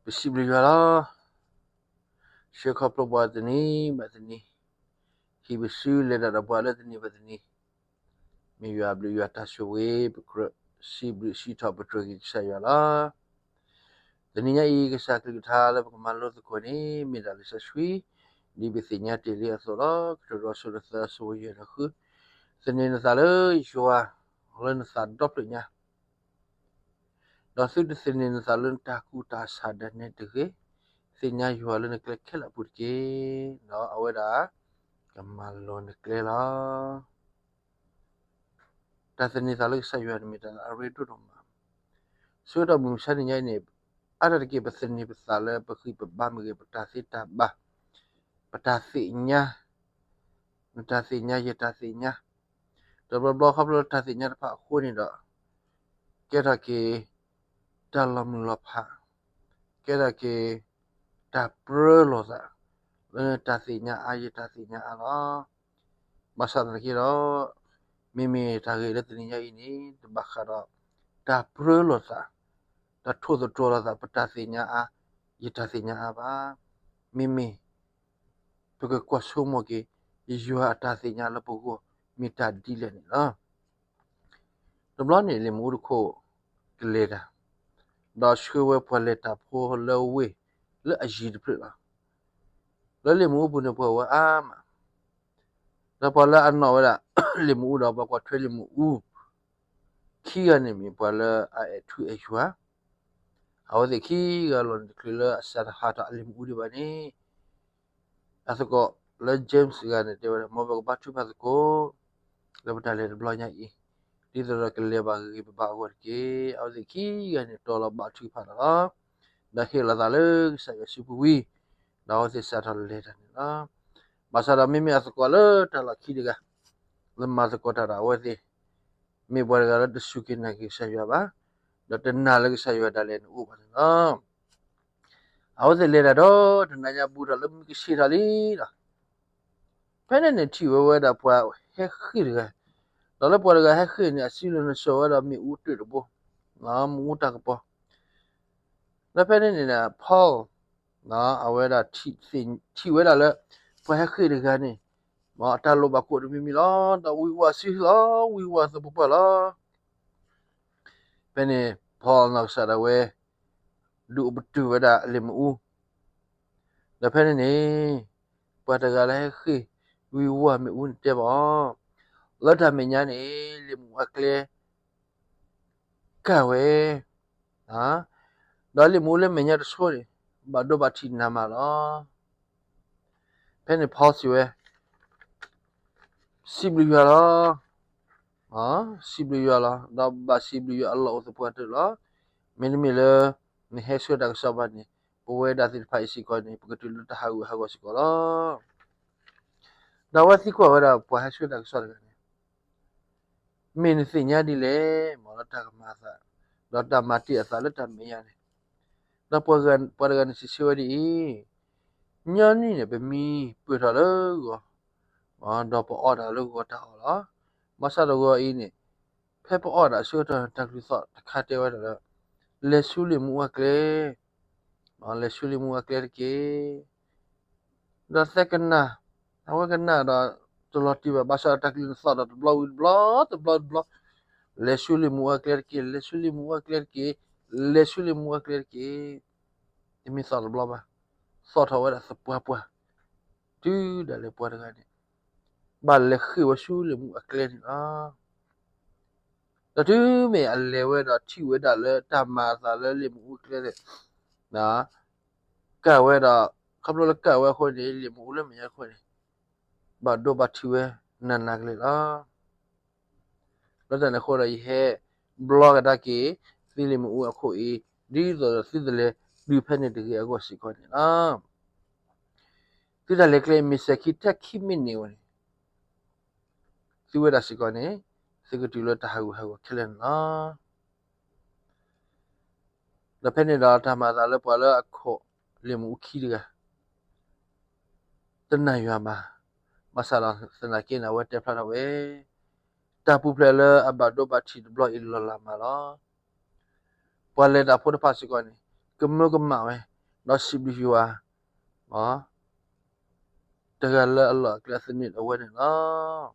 ပစံးဘျုးယွၤလီၤ. ဆှၢခီဖျိပှၤတနံၤဘၣ်တနံၤ, ဟံးပစုလဲၤတၢ်ဒီးပှၤလၢတနံၤဘၣ်တနံၤ, မ့ၢ်ယွၤအဘျုးယွၤတၢ်ဆိၣ်ဂ့ၤ ပကြၢးစံးဘျုးစံးထီၣ်ပတြၢၤက့ၤကစၢ်ယွၤလီၤ. တနံၤညါအံၤ ကစၢ်ကလုၢ်ကထါလၢပကမၤလိသကိးန့ၣ် မ့ၢ်တၢ်လံာ်စီဆှံ ဒ်ပသ့ၣ်ညါတ့ၢ်လံအသိးလီၤ. ကတိၤဒိ အဆၢဒိၣ်သၢ အဆၢဖိယဲၢ်ဒီးဃု, သန့ၤနသးလၢယွၤ လၢနသးဒီဖျၢၣ်ညါ ဒီးသုတသန့ၤနသးလၢနတၢ်ကူၣ်တၢ်ဆးဒၣ်နဲတဂ့ၤ, သ့ၣ်ညါယွၤလၢနကျဲခဲလၢာ်အပူၤတက့ၢ်, ဒီးအဝဲဒၣ်ကမၤလိၤနကျဲလီၤ. တၢ်သန့ၤသးလၢကစၢ်ယွၤန့ၣ်မ့ၢ်တၢ်လၢအရ့ဒိၣ်ဒိၣ်မး. ဆၢကတီၢ်မုၢ်မဆါတနံၤညါအံၤန့ၣ်, အါတက့ၢ်ပသန့ၤပသးလၢပဂံၢ်ပဘါမ့ၢ်ဂ့ၤ, ပတၢ်သ့တၢ်ဘၣ်, ပတၢ်သ့ၣ်ညါ, နတၢ်သ့ၣ်ညါ ယတၢ်သ့ၣ်ညါ, တဘျီဘျီခီဖျိလၢတၢ်သ့ၣ်ညါတဖၣ်အဃိန့ၣ်ဒီး ကဲထီၣ်က့ၤ တၢ်လီၤမုၢ်လီၤဖး, ကဲထီၣ်က့ၤ တၢ်ပြၢလိာ်သး လၢနတၢ်သ့ၣ်ညါအါ ယတၢ်သ့ၣ်ညါအါလီၤ. ဘၣ်ဆၣ်သနာ်က့ဒီး, မ့မ့ၢ်တၢ်ဂ့ၢ်လၢတနံၤညါအံၤန့ၣ် တဘၣ်ဃးဒီး တၢ်ပြၢလိာ်သး, တၢ်ထိၣ်သတြီၤလိာ်သး ပတၢ်သ့ၣ်ညါအါ, ယတၢ်သ့ၣ်ညါအါဘၣ်. မ့မ့ၢ် ပကကွၢ်ဆိကမိၣ်က့ၤ ယွၤအတၢ်သ့ၣ်ညါလၢပဂီၢ် မ့ၢ်တၢ်ဒ်လဲၣ်န့ၣ်လီၤ. တဘျီန့ၣ် လံာ်မ့ၣ်အူတခိၣ်ကလဲၤတၢ်, ဒီးဆှၢဝဲပှၤလဲၤတၢ်ဖိလၢဝ့ၢ် လၢအယံၤတဖျၢၣ်လီၤ. လၢလံာ်မ့ၣ်အူပူၤန့ၣ် ပှၤဝဲအါမး, ဒီးပှၤလၢအနီၣ်ဝဲဒၣ် လံာ်မ့ၣ်အူဒီး ပှၤကွၢ်ထွဲလံာ်မ့ၣ်အူ ခံဂၤန့ၣ်မ့ၢ်ပှၤလၢအအဲၣ်ထူအဲၣ်ယွၤ, အဝဲသ့ၣ်ခံဂၤလီၤန့ၣ် တချုးလၢအစးထီၣ်ဟးထီၣ်အလံာ်မ့ၣ်အူဒံးဘၣ်န့ၣ်, အသကိးလၢ James တဂၤန့ၣ် တဲဝဲဒၣ် မ်ပကဘါထုကဖၣ်သကိး လၢပတၢ်လဲၤတဘျီညါအံၤ, ဒ်သိးဒီးကလဲၤဘၣ်ဂ့ၤဂ့ၤဘၣ်ဘၣ်အဂီၢ်တက့ၢ်. အဝဲသ့ၣ်ခံဂၤန့ၣ် တီၤလီၤဘါထုကဖၣ်တၢ်လီၤ. ဒီးဟ့ၣ်လီၤသးလၢကစၢ်ယွၤစုပူၤဝံၤ, ဒီးအဝဲသ့ၣ်စးထီၣ်လဲၤတၢ်န့ၣ်လီၤ. ဘၣ်ဆၣ်ဒီးမ့မ့ၢ်အသကိးလၢတၢ်လီၢ်ခံတဂၤ လၢမၤသကိးတၢ်ဒီးအဝဲသ့ၣ်, မ့ၢ်ပှၤတဂၤလၢတစူၢ်က့ၤနာ်က့ၤကစၢ်ယွၤဘၣ်, ဒီးတနာ်လၢကစၢ်ယွၤဒၣ်လဲာ်န့ၣ်အိၣ်ဘၣ်န့ၣ်လီၤ. အဝဲသ့ၣ်လဲၤတၢ်ဒီးတနၤညါ ဘူးထီၣ်လၢမုၢ်ကဆ့ၣ်ထီၣ်လံလီၤ. ဖဲန့ၣ်န့ၣ် ထံၣ်ဝဲဝဲဒၣ်ပှၤဟဲဃ့ၢ်တဂၤ, ဒီးလၢပှၤတဂၤဟဲဃ့ၢ်န့ၣ် အစုလီၢ်နစီၤဝဲဒီးမ့ၣ်အူတၢၢ်တဘိ, မ့ၣ်အူတၢ်ကပီၤ. ဒီးဖဲန့ၣ်န့ၣ် Paul အဝဲဒၣ်ထံၣ်ဝဲဒၣ်လၢ ပှၤဟဲဃ့ၢ်တဂၤန့ၣ် အတၢ်လိၣ်ဘၣ်ကိးတမံၤမံၤလီၤ. ဒီးဝံၤဝဲစုလီၤ, ဝံၤဝဲသပှၢ်ပှၢ်လီၤ. ဖဲန့ၣ် Paul နီၢ်ကစၢ်ဒၣ်ဝဲ ဒုးအိၣ်ပတုာ်ဝဲဒၣ်လံာ်မ့ၣ်အူ, ဒီးဖဲန့ၣ်န့ၣ် ပှၤတဂၤလၢဟဲဃ့ၢ်ဝံၤဝဲမ့ၣ်အူန့ၣ်တဲဘၣ်အီၤ, လၢတၢ်မဲာ်ညါန့ၣ် လံာ်မ့ၣ်အူအကျဲ ကၢ်ဝဲ, ဒီးလံာ်မ့ၣ်အူလၢမဲာ်ညါတဆိန့ၣ် ဘၣ်ဒိဘၣ်ထံးနးမးလီၤ. ဖဲန့ၣ် Paul စံးဝဲ, စံးဘျုးယွၤလီၤ. စံးဘျုးယွၤလီၤ. ဒီးဘၣ်စံးဘျုးယွၤအလီၢ်အိၣ်သပှၢ်တၢၢ်လီၤ. မ့တမ့ၢ်လၢ နဟဲဆှၢတၢ်ကစီၣ်ဘၣ်န့ၣ် ပဝဲဒၣ်သ့ၣ်တဖၣ်အံၤစ့ၢ်ကီးန့ၣ် ပကတုၤလၢတၢ်ဟးဂူာ်ဟးဂီၤစ့ၢ်ကီးလီၤ. ဒီးအဝဲသံကွၢ်ဝဲဒၣ်ပှၤဟဲဆှၢတၢ်ကစီၣ်တဂၤန့ၣ်, မ့ၢ်နသ့ၣ်ညါဒ်လဲၣ် မ်လၢတၢ်ကမၤအသး, ဒီးတၢ်မၤတ့ၢ်အသးလၢတၢ်မဲာ်ညါန့ၣ်, ဒီးပှၤတဂၤန့ၣ်စံးဆၢဝဲဒ်အံၤ, ညီနုၢ်န့ၣ် ပမံပၢၢ်ထီၣ်လၢဂီၤ, ဒီးပအီၣ်တၢ်လၢဂီၤတၢ်အီၣ်လီၤ. ဘၣ်ဆၣ်တဂီၤအံၤန့ၣ် ဖဲပအီၣ်တၢ်အဆၢကတီၢ် တၢ်ကလုၢ်သီၣ်တခါတဲဝဲဒၣ်လၢ လဲၤဆူလံာ်မ့ၣ်အူအကျဲ, လဲၤဆူလံာ်မ့ၣ်အူအကျဲတက့ၢ်. ဒီးသဲကနၣ်, အဝဲကနၣ်ဒီးတလီၤတံၢ်ဘၣ်, ဘၣ်ဆၣ်ဒီးတၢ်ကလုၢ်သီၣ်ဒီးတဘျီဝံၤတဘျီ, တဘျီတဘျီ, လဲၤဆူလံာ်မ့ၣ်အူအကျဲတက့ၢ်, လဲၤဆူလံာ်မ့ၣ်အူအကျဲတက့ၢ်, လဲၤဆူလံာ်မ့ၣ်အူအကျဲတက့ၢ်. တမ့ၢ်သီၣ်တဘျီဘၣ်, သီၣ်ထီၣ်ဝဲဒၣ်သပှၢ်ပှၢ်, တုၤဒၣ်လဲာ်ပှၤတဂၤန့ၣ် ဘၣ်လဲၤဃ့ၢ်ဝဲဆူလံာ်မ့ၣ်အူအကျဲန့ၣ်လီၤ. ဒီးတုၤမ့ၢ်အလဲၤဝဲဒီးထံၣ်ဝဲဒၣ်လၢတၢ်မၤအသးလၢလံာ်မ့ၣ်အူအကျဲန့ၣ် ကၢ်ဝဲဒီး, ခီဖျိလၢကၢ်ဝဲအဃိန့ၣ် လံာ်မ့ၣ်အူလၢမဲာ်ညါတခိၣ်န့ၣ် ဘၣ်ဒိဘၣ်ထံးဝဲနးနးကလဲာ်လီၤ. လၢတၢ်န့ၣ်အဃိဒီး ယဟဲဘျီကဒါက့ၤ သုလံာ်မ့ၣ်အူအခိၣ်အံၤ ဒ်သိးဒီးသုတလဲၤတုၤဖဲန့ၣ်တဂ့ၤအဂီၢ်စ့ၢ်ကီးန့ၣ်လီၤ. သုတၢ်လဲၤကျဲမ့ၢ်စဲၤခံထဲခံမံးနံးဝဲန့ၣ် သုဝဲဒၣ်စ့ၢ်ကီးန့ၣ် သုကတုၤလၢတၢ်ဟးဂူာ်ဟးဂီၤခဲလၢာ်န့ၣ်လီၤ. ဒီးဖဲန့ၣ်ဒီးတၢ်မၤအသးလၢပှၤလၢအခိးလံာ်မ့ၣ်အူခံတဂၤ တနာ်ယွၤဘၣ်. ဘၣ်ဆၣ်ဒီးသနာ်က့န့ၣ် အဝဲတဲဖျါထီၣ်ဝဲ တၢ်ပူၤဖျဲးလၢအဘၣ်ဒိဘၣ်ထံးတဘျီအံၤလီၤလးမးလီၤ. ပှၤလဲၤတၢ်ဖိတဖၣ်စ့ၢ်ကီးန့ၣ် ကမၢကမၣ်ဝဲ ဒီးစံးဘျုးယွၤ တဂၤလၢအလီၢ်အကျဲသန့ၤအဝဲန့ၣ်လီၤ.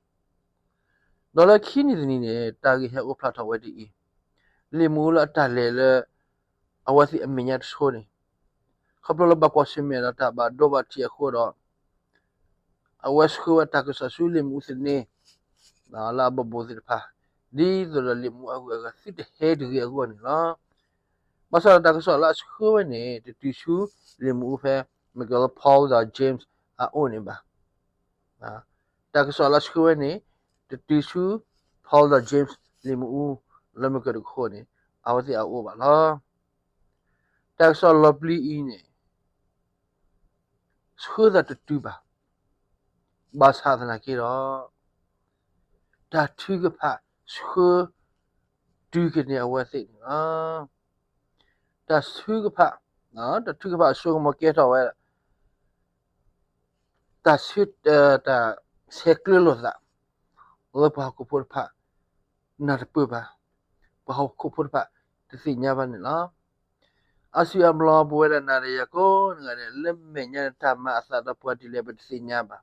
ဒီးလၢခံနံၤတနံၤန့ၣ် တၢ်ဂ့ၢ်ဟဲအိၣ်ဖျါထီၣ်ဝဲဒ်အံၤ, လံာ်မ့ၣ်အူလၢအတၢ်လဲၤလၢ အဝဲသ့ၣ်အမဲာ်ညါတဆိန့ၣ်, ခီဖျိလၢဘၣ်ကွၢ်ဆၢၣ်မဲာ်ဒီးတၢ်ဘၣ်ဒိဘၣ်ထံးအဃိဒီး အဝဲဆှၢဝဲတၢ်ကစီၣ်ဆူလံာ်မ့ၣ်အူသန့ၤ လၢအဘီၣ်ဘိၣ်သ့ၣ်တဖၣ်, ဒ်သိးဒီးလံာ်မ့ၣ်အူအဂုၤအဂၤသုတဟဲတဂ့ၤအဂီၢ်န့ၣ်လီၤ. ဘၣ်ဆၣ်ဒီးတၢ်ကစီၣ်လၢအဆှၢဝဲန့ၣ် တတုၤဆူလံာ်မ့ၣ်အူဖဲ မ့ၢ်ကီးလၢ Paul ဒီး James အအိၣ်န့ၣ်ဘၣ်. တၢ်ကစီၣ်လၢအဆှၢဝဲန့ၣ် တတုၤဆူ Paul ဒီး James လံာ်မ့ၣ်အူ လၢမ့ၢ်ကီးတခီန့ၣ် အဝဲသ့ၣ်အအိၣ်ဘၣ်လီၤ. တၢ်ကစီၣ်လီၤပျံၤအံၤန့ၣ် ဆှၢသးတတုၤဘၣ်. ဘၣ်ဆၣ်သနာ်က့ဒီး တၢ်ထုကဖၣ်ဆှၢတုၤက့ၤန့ၢ်အဝဲသ့ၣ်န့ၣ်လီၤ. တၢ်ထုကဖၣ်, တၢ်ထုကဖၣ်အစိကမီၤကဲထီၣ်ဝဲ တၢ်ဆဲးကျၢလိာ်သး လၢပှၤဟီၣ်ခိၣ်ဖိတဖၣ် နၢ်တပၢၢ်ဘၣ်, ပှၤဟီၣ်ခိၣ်ဖိတဖၣ် တသ့ၣ်ညါဘၣ်န့ၣ်လီၤ. အါစုအါဘျီပဝဲဒၣ်နၤဒီးယၤကိးဂၤဒဲး လၢမဲာ်ညါန့ၣ် တၢ်မၤအသးဒီးပှၤဒ်လဲၣ် ပတသ့ၣ်ညါဘၣ်.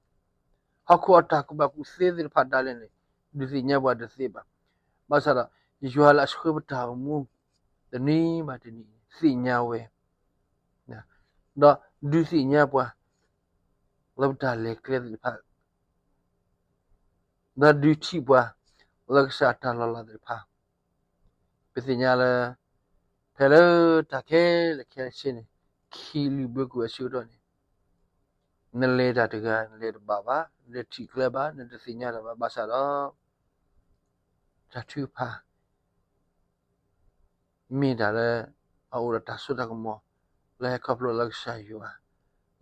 ဟီၣ်ခိၣ်အတၢ်ကူၣ်ဘၣ်ကူၣ်သ့သ့ၣ်တဖၣ်ဒၣ်လဲာ်န့ၣ် ဒုးသ့ၣ်ညါပှၤတသ့ဘၣ်. ဘၣ်ဆၣ်ဒီး ယွၤလၢအဆှၢပတၢ်အိၣ်မူ တနံၤဘၣ်တနံၤ သ့ၣ်ညါဝဲ ဒီးဒုးသ့ၣ်ညါပှၤ လၢပတၢ်လဲၤကျဲသ့ၣ်တဖၣ် ဒီးဒုးထံၣ်ပှၤ လၢကစၢ်အတၢ်လီၤလးသ့ၣ်တဖၣ်, ပသ့ၣ်ညါလၢ ဖဲလၢတၢ်ခဲလၢာ်ခဲဆ့န့ၣ် ခံလုၢ်ဘၢကွံာ်အဆၢကတီၢ်န့ၣ် နလဲၤတၢ်တဂၤ နလဲၤတဘၣ်ဘၣ်, နလဲၤထံၣ်ကျဲဘၣ်, နတသ့ၣ်ညါတၢ်ဘၣ်, ဘၣ်ဆၣ်ဒီး တၢ်ထုကဖၣ် မ့ၢ်တၢ်လၢ အအိၣ်ဒီးတၢ်စိတၢ်ကမီၤ လၢဟဲခီဖျိလၢကစၢ်ယွၤ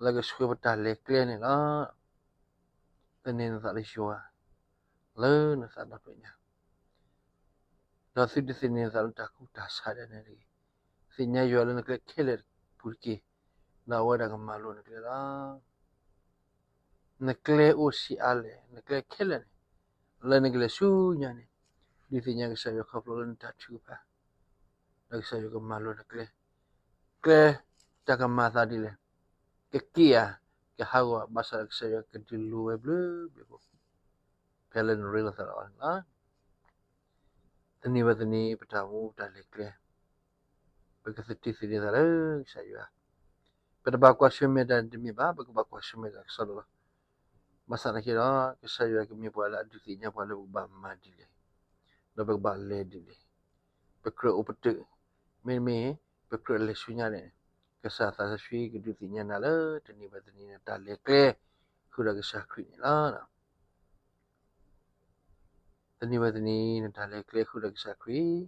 လၢကဆှၢပတၢ်လဲၤကျဲန့ၣ်လီၤ. သန့ၤနသးလၢယွၤ လၢနသးဒီဖျၢၣ်ညါ, ဒီးသုတသန့ၤနသးလၢတၢ်ကူၣ်တၢ်ဆးဒ်န့ၣ်တဂ့ၤ. သ့ၣ်ညါယွၤလၢနကျဲခဲလၢာ်ပူၤတက့ၢ်, ဒီးအဝဲဒၣ်ကမၤလိၤနကျဲလီၤ. နကျဲအိၣ်ဆံးအါလဲၣ်, နကျဲခဲလၢာ်န့ၣ် လၢနကလဲၤဆူညါန့ၣ် ဒုးသ့ၣ်ညါကစၢ်ယွၤခီဖျိလၢနတၢ်ထုကဖၣ်, ဒီးကစၢ်ယွၤကမၤလိၤနကျဲ, ကျဲတၢ်ကမၤသးဒ်လဲၣ်, ကက့ၢ်ဧါ, ကဟးဂီၤဧါ, ဘၣ်ဆၣ်ဒီးကစၢ်ယွၤကဒုးလိၤဝဲဘျုးဘျုးဖဲလၢနရ့လိာ်သးဒီးအီၤန့ၣ်လီၤ. တနံၤဘၣ်တနံၤ ပတၢ်အိၣ်မူပတၢ်လဲၤကျဲ ပကသန့ၤသးလၢကစၢ်ယွၤ, ပတဘၣ်ကွၢ်ဆၢၣ်မဲာ်တၢ်တမ့ၢ်ဘၣ်, ပကဘၣ်ကွၢ်ဆၢၣ်မဲာ်တၢ်ကစီဒီလီၤ. ဘၣ်ဆၣ်သနာ်က့ဒီး ကစၢ်ယွၤကမ့ၢ်ပှၤလၢအဒုးသ့ၣ်ညါပှၤလၢပကဘၣ်မၤဒ်လဲၣ်, ဒီးပကဘၣ်လဲၤဒ်လဲၣ်, ပကြၢးအိၣ်ပတုာ်, မ့တမ့ၢ် ပကြၢးလဲၤဆူညါန့ၣ် ကစၢ်သးစီဆှံကဒုးသ့ၣ်ညါနၤလၢတနံၤဘၣ်တနံၤန့ၣ် တၢ်လဲၤကျဲဃုာ်ဒီးကစၢ်ခရံာ်န့ၣ်လီၤ. တနံၤဘၣ်တနံၤ နတၢ်လဲၤကျဲဃုာ်ဒီးကစၢ်ခရံာ်,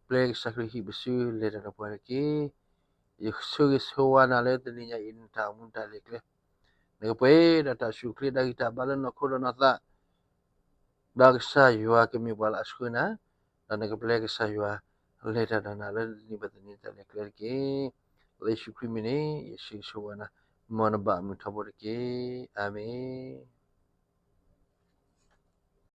ပျဲကစၢ်ခရံာ်ဟံၣ်ပစုလဲၤတၢ်ဒီးပှၤတက့ၢ်. ယဆိၣ်ဂ့ၤဆိၣ်ဝါနၤလၢတနံၤညါအံၤ နတၢ်အိၣ်မူတၢ်လဲၤကျဲ, နကပှဲၤဒီးတၢ်စူၢ်ချ့တၢ်ဂံၢ်တၢ်ဘါလၢနီၢ်ခိဒီးနီၢ်သး ဒီးကစၢ်ယွၤကမ့ၢ်ပှၤလၢအဆှၢနၤ, ဒီးနကပျဲကစၢ်ယွၤလဲၤတၢ်ဒီးနၤလၢတနံၤဘၣ်တနံၤတၢ်လဲၤကျဲတက့ၢ်. လၢယ့ၣ်ၡူးခရံာ်မံၤန့ၣ် ယဆိၣ်ဂ့ၤဆိၣ်ဝါနၤ, မ်နဘၣ်မုာ်ထီဘိတက့ၢ်. အၤမ့ၣ်.